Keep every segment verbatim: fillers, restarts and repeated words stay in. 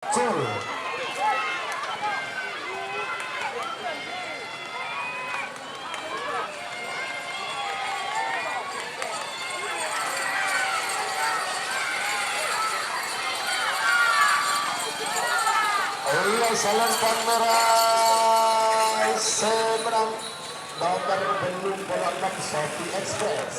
Cul. Iya, salempang mèra sè mennang nomer bâllung polo ennem, Sofi Express.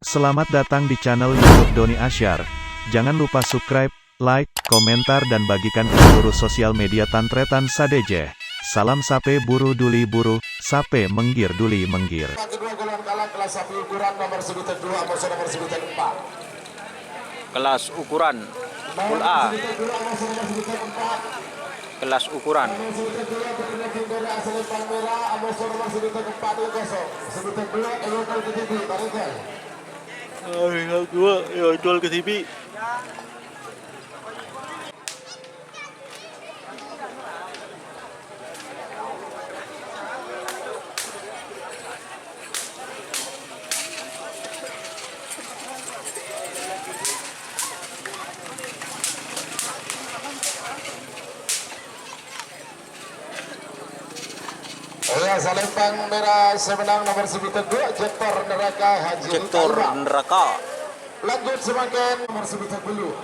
Selamat datang di channel YouTube Doni Asyar. Jangan lupa subscribe, like, komentar, dan bagikan ke seluruh sosial media tan-tarètan sadhâjâ. Salam sapè buru duli buru, sapè mèngghir duli mèngghir. Kedua golongan kalah kelas sapi ukuran nomor sekitar dua, nomor nomor sekitar empat. Kelas ukuran full A. Nomor sekitar dua, nomor nomor sekitar empat. Kelas ukuran. Nomor sekitar dua, nomor sekitar dua, asal pang merah, nomor nomor sekitar empat, dua kosong. Sekitar dua, ayo, ke T V, tarik, ya. Ayo, dua, ayo, jual ke T V. Iya, salempang mèra sè mennang nomer sè bidhâk dua, Jektor Neraka Haji Jektor Rita Alwa. Neraka. Lanjut samangkèn nomer sè bidhâk bâllu'.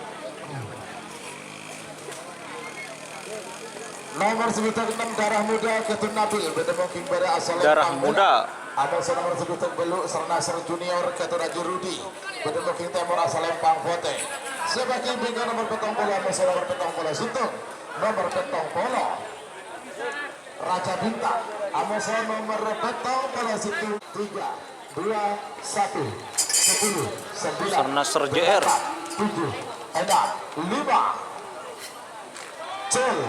Nomer sè bidhâk ennem, Darah Muda, Ketun Nabil, bâdâ mongking bâdâ asal Darah Lempang Muda. Mèra. Amoso nomer sè bidhâk bâllu', Sernasr Junior, Ketun Haji Rudi, bâdâ mongking tèmor asal Lempang Potè. Sè bâgi bingka nomer pèttong polo, amoso nomer pèttong polo sèttong, nomer pèttong polo. Raja Bintang, amoso nomer pèttong polo sèttong, tiga, dua, satu, sepuluh, sembilan, Sernasr J R. Delapan, tujuh, enam, lima. Cul.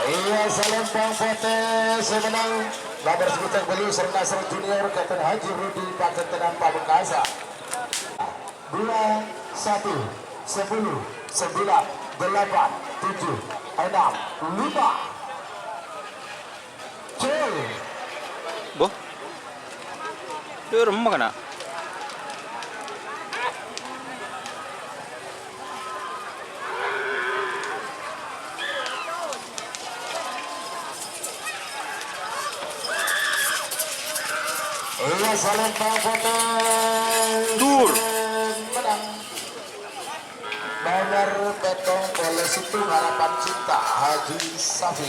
Iya, salempang potè sè mennang nomer sè bidhâk bâllu' Sernasr Junior, Ketun Haji Rudi, Pagentenan Pamekasan. Dua, satu, sepuluh, sembilan, delapan, tujuh, enam, lima. Cul. Boh. Dâ' remma kana'. Iya, salempang potè. Dur. Mennang. Nomer pèttong polo sèttong, Harapan Cinta, Haji Safi.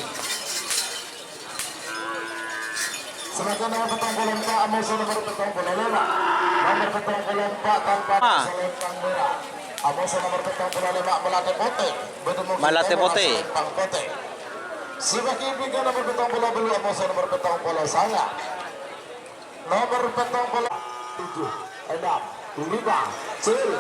Samangkèn nomer pèttong polo empa', amoso nomer pèttong polo lèma'. Nomer pèttong polo empa' tanpa Ah. Salempang mèra. Amoso nomer pèttong polo lèma', Malatè Potè. Bâdâ mongking Malatè tèmor Potè. Salempang Potè. Sè bâgi bingka nomer pèttong polo bâllu', amoso nomer pèttong polo sanga'. Nomer pèttong polo tujuh, enam, lima, cil.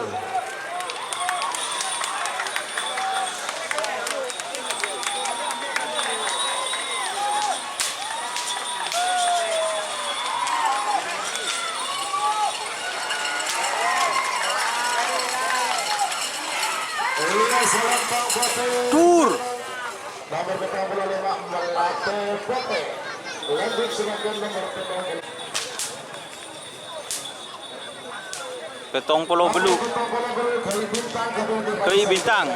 Iya, salempang potè. Tur. Nomer pèttong polo lèma', Malatè Potè. Lanjut samangkèn nomer pèttong polo. Pèttong polo bâllu'. Gai Bintang.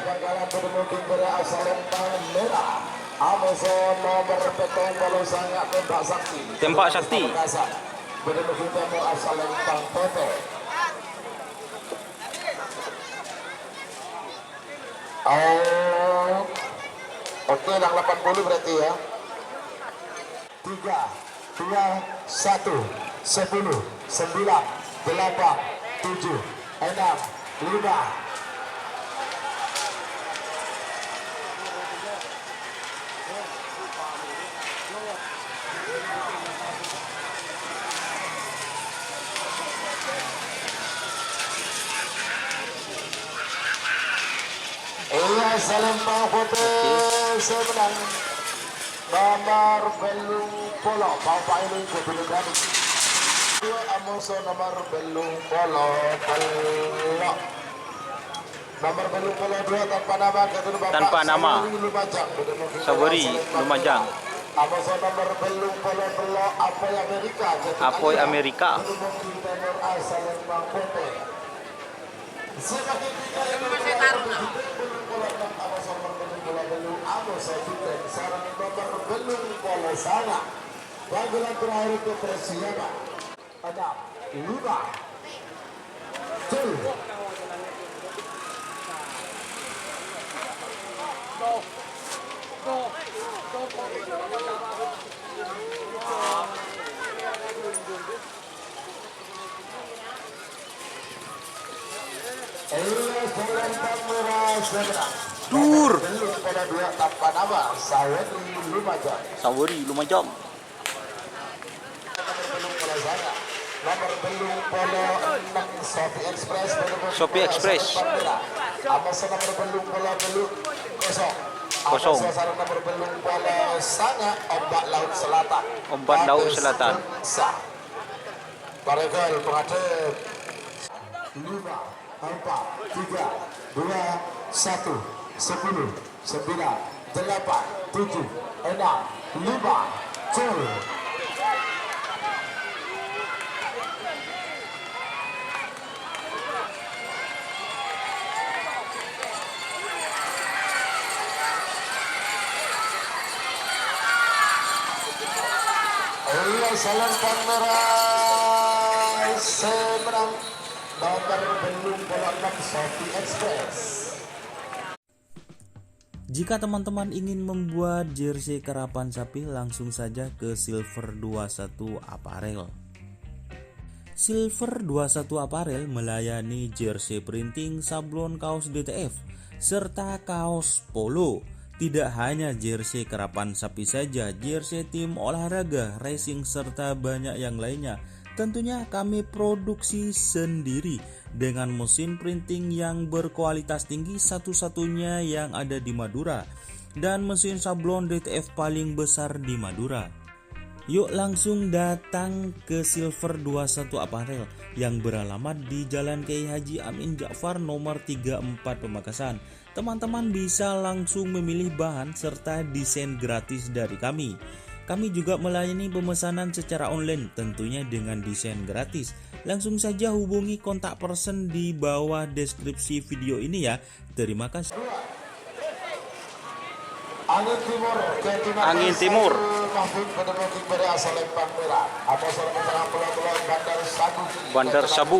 Oh, oke, yang delapan puluh berarti ya. Tiga, dua, satu, sepuluh, sembilan, delapan, tujuh, enam, lima. Iya, salempang potè sè mennang. Nomer bâllung polo, Bapak Ibu Gubernur Bali. Dua, amoso nomer bâllung polo tello'. Nomor bellung polo dua tanpa nama, Gatun Bapak Tanpa nama. Saweri Lumajang. Saweri Lumajang. Amoso nomor bellung polo tello', Apoy Amerika, Gatun Apoy Alia. Amerika. Gatun Bukit Timur asal Lembang Putih. Sebagai tiga yang nomor bellung polo enam, Amoso nomor bellung polo tello', Amoso Juten, sareng nomor bellung polo sanga'. Panggilan terakhir untuk persiapan. Enam, lima, tujuh. Dur. Nomor bellung polo dua tanpa nama, Saweri Lumajang. Saweri Lumajang. Nomor bellung polo enam, Sofi Express. Sofi Express. Amoso nomor bellung polo tello', kosong. Kosong. Amoso sareng nomor bellung polo sanga', Ombak Laut Selatan. Ombak Laut Selatan. Sah. Paregal pengadep. Lima, empat, tiga, dua, satu, sepuluh, sembilan, delapan, tujuh, enam, lima, col. Iya, salempang merah, sè menang. Nomor bellung polo enam, Sofi Express. Jika teman-teman ingin membuat jersey karapan sapi, langsung saja ke Silver dua satu Apparel. Silver dua satu Apparel melayani jersey printing, sablon kaos D T F, serta kaos polo. Tidak hanya jersey karapan sapi saja, jersey tim olahraga, racing, serta banyak yang lainnya. Tentunya kami produksi sendiri dengan mesin printing yang berkualitas tinggi, satu-satunya yang ada di Madura, dan mesin sablon D T F paling besar di Madura. Yuk langsung datang ke Silver dua satu Apparel yang beralamat di Jalan Kiai Haji Amin Ja'far nomor tiga empat Pamekasan. Teman-teman bisa langsung memilih bahan serta desain gratis dari kami. Kami juga melayani pemesanan secara online, tentunya dengan desain gratis. Langsung saja hubungi kontak person di bawah deskripsi video ini ya. Terima kasih. Angin Timur, Angin Timur. Mahfud, Bandar Sabu. Bandar Sabu.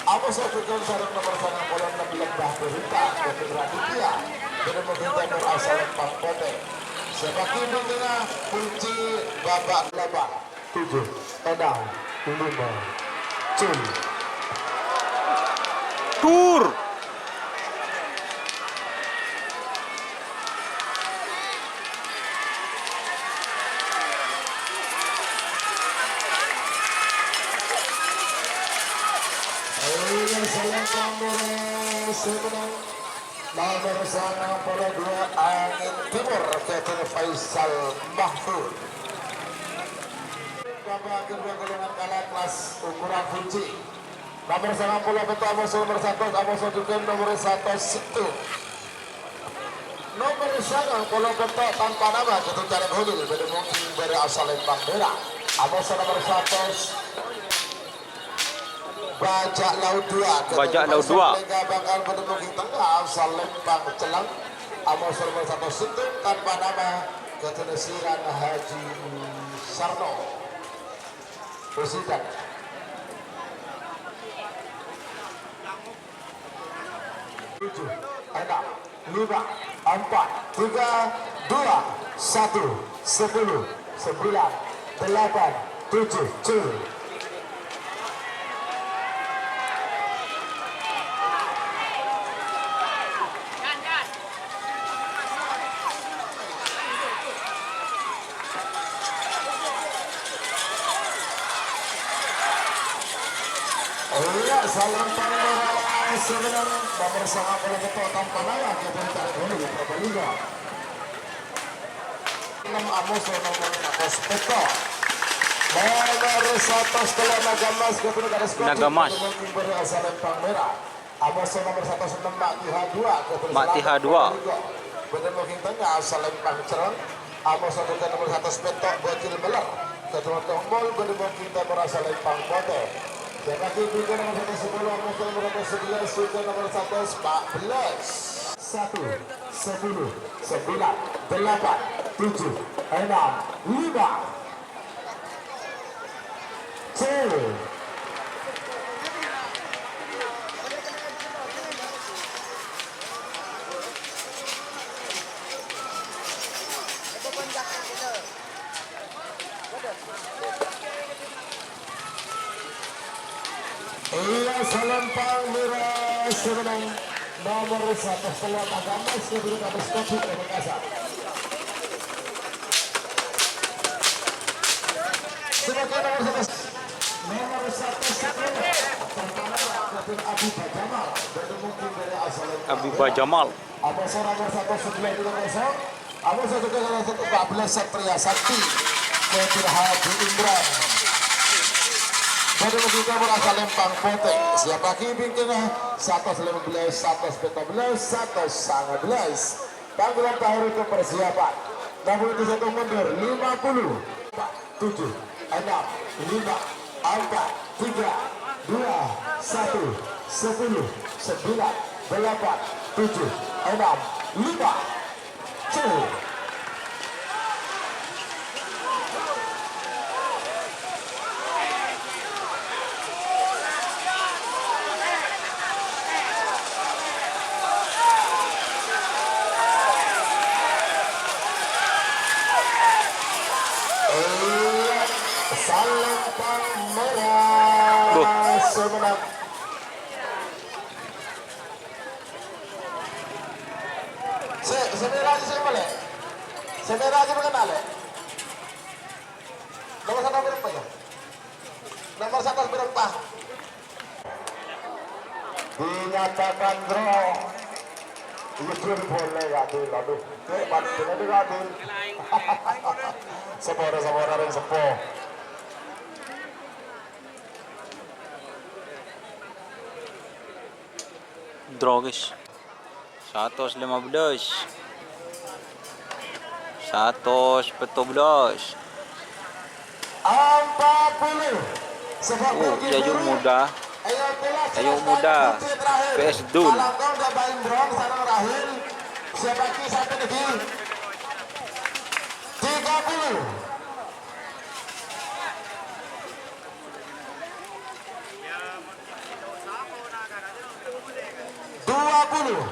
Amos Sofyan sareng nomor sangang puluh enam Lebah Berita, Putra Aditya, Budi Mugi Timur asal Lempang Putih. Sepak pimpinan kunci babak delapan, tujuh, enam, lima, cul. Tur. Ayo, salam tambah, semenang. Nomor sangang puluh dua Angin Timur, Kevin Faisal Mahfud. Bapak kedua golongan kalah kelas ukuran kunci. Nomor sangang puluh petto' Amos nomor satu, Amos Duken nomor satu situ. Nomor sangang puluh petto' tanpa nama, Ketujuh Carek Hulil, Budi Mugi, Budi asal Lempang Merah. Amos nomor satu. Bajak Laut dua. Bajak Laut dua. Mereka bakal menemukan tengah, asal Lempang Celang. Amos nomor satu situ tanpa nama, Ketujuh Siran Haji Sarno. Presiden. Tujuh, enam, lima, empat, tiga, dua, satu, sepuluh, sembilan, delapan, tujuh, cul. Iya, salam pangeran sebenarnya. Pemirsa, apa lagi tuh tanpa lawan, kita minta dulu, Purbalingga. Enam Amos nomor seratus petto'. Nomor satos tello' Naga Mas, Gubernur Karis Kodim, Naga Mas. Gubernur Kimbara Salempang Merah. Amoso nomor satos ennem Mak Tiha dua, Gubernur Mak Tiha dua. Gubernur Tengah Salempang Cerrong. Amoso juga nomor satos pètto' Bocil Meler. Ketua Tombol Gubernur Kimbara Salempang Potè. Yang lagi juga nomor satos sepuluh, amoso nomor satos sebelas, juga nomor satos empat belas. Satu, sepuluh, sembilan, delapan, tujuh, enam, lima. Iyâ, Salempang Merah sè mennang. Nomor satos tello' Naga Mas, Gubernur Karis Kodim, Pamekasan. Sebagai nomor satos, nomor satos sepuluh, Abi Bajamal. Abiba Jamal. Amoso nomor satos sebelas itu kosong. Amoso juga nomor satos empat belas Satria Sakti. Kodir Haji Imran. Pada lagi nomor Salempang Potè. Siap lagi bingkingnya. Satos lima belas, satos pètto' belas, satos sangalas. Panggilan terakhir untuk persiapan. Namun itu satu mundur, lima puluh. Tujuh, enam, lima, empat, tiga, dua, satu, sepuluh, sembilan, delapan, tujuh, enam, lima. Cek. Salempang Merah. Buh. Sè mennang. Sè, sè merah aja sè bâli'. Sè merah aja mengenal, ya. Nomor satu berapa, ya? Nomor satu berapa? Dinyatakan draw. Jujur boleh, Kak Dil. Aduh, cek, Pak, bener, Kak Dil. Sepora, sepora, ring sepo. Draw, guys. Satos lima belas. Satos pètto' belas. Empat puluh. Sebab Oh, bagi Yayu guru, Muda. Ayo, Yayu Muda. Kunci terakhir. P S Dul. Malam kau udah main drone, sana Rahil. Siapa lagi? Satu lagi. Tiga puluh. Dua puluh.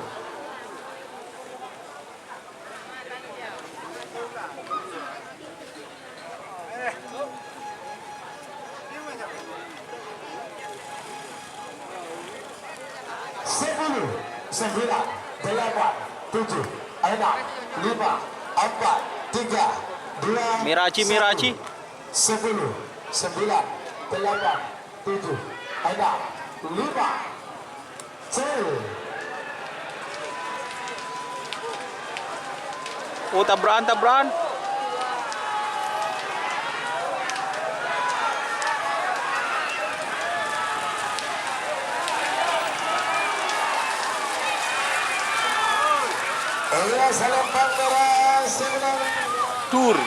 Sepuluh, sembilan, delapan, tujuh, enam, lima, empat, tiga, dua, Miraji, satu. Miraji. Sepuluh, sembilan, delapan, tujuh, enam, lima. Cek. Oh, tabrakan, tabrakan. Iya, Salempang Merah, sè mennang. Dur.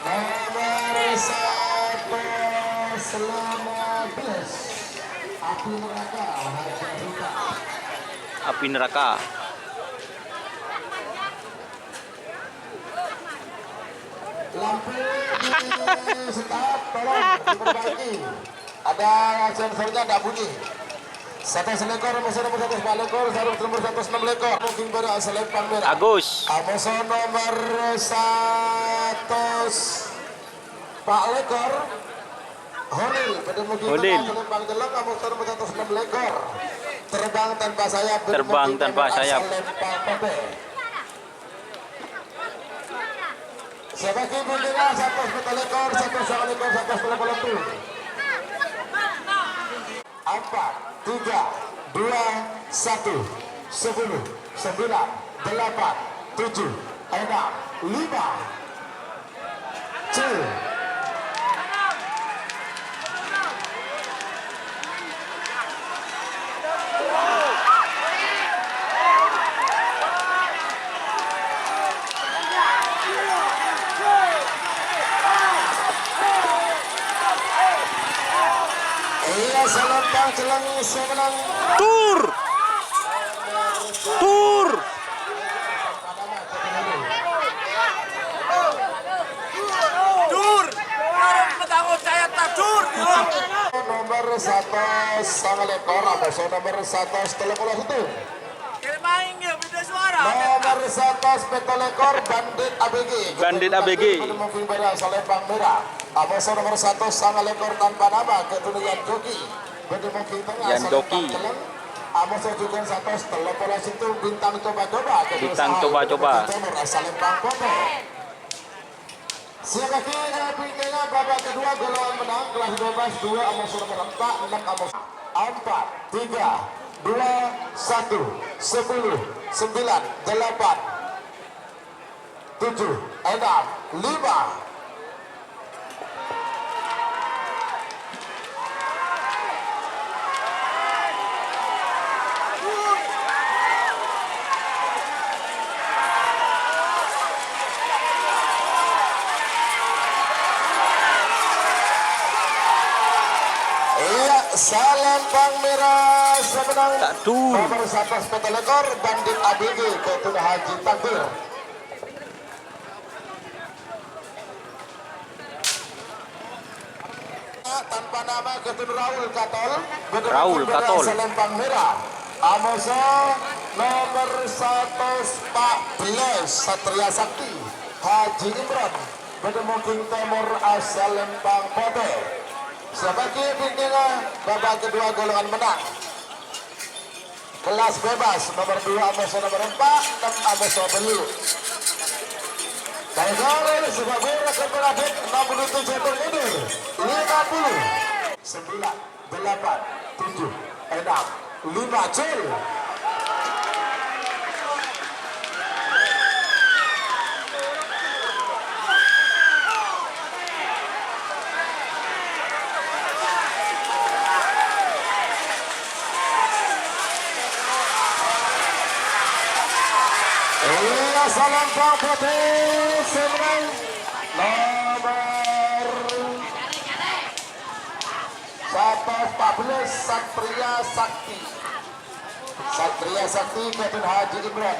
Nomor satu, selamat belas. Api neraka, harga hitam. Api neraka. Lampu di start, tolong diperbaiki. Ada sensornya ndak bunyi. Satos lèkor, amoso nomor satos empat lèkor, sarung nomor satos ennem lèkor. Mungkin pada Salempang Merah. Agus. Amoso nomor satos empat lèkor. Holil, pada mungkin Holil. Salempang Celong, amoso nomor satos ennem lèkor. Terbang tanpa sayap, Terbang tanpa sayap. Salempang Potè. Sè bâgi bintang satos pètto' lèkor, satos sanga lèkor, satos tello polo. Empat, tiga, dua, satu, sepuluh, sembilan, delapan, tujuh, enam, lima. Iyâ, Salempang Celleng sè mennang. Tur! Tur! Dur! Dur! Nomor satos sanga lèkor, amoso nomor satos tello polo sèttong. Nomor satos pètto lèkor, Bandit A B G. Bandit A B G. Mungkin pada Salempang Merah. Amoso nomor satos sanga lèkor tanpa nama, Keturunan Joki. Bâdâ mungkin tengah, Yan Salempang Joki. Celleng. Amoso jhughân satos tello polo sèttong, Bintang Coba-Coba. Bintang Coba-Coba. Timur, Salempang Pondok. Siap lagi, ya, bingkèngnga babak kedua, golongan menang, kelas bebas, dua amoso nomor empat, enam amoso. Empat, tiga, dua, satu, sepuluh, sembilan, delapan, tujuh, enam, lima. Iyâ, Salempang Merah sè mennang. Nomor satos pètto lèkor, Bandit A B G, Keturunan Haji Takdir. Tanpa nama, Keturunan Raul Katol. Raul Katol. Salempang Merah. Amoso nomor satos empat belas, Satria Sakti. Haji Imron. Bâdâ mungkin Timur, Salempang Potè. Siap lagi, bingkèngnga babak kedua, golongan menang. Kelas bebas, nomor dua amoso nomor empat, enam amoso bellu'. Kaya gale, sebab berapa berapa, enam puluh tujuh per mundur, lima puluh. Sembilan, delapan, tujuh, enam, lima, cul. Iyâ, Salempang Potè sè mennang nomor satos empat belas, Satria Sakti. Satria Sakti, Keturunan Haji Imron.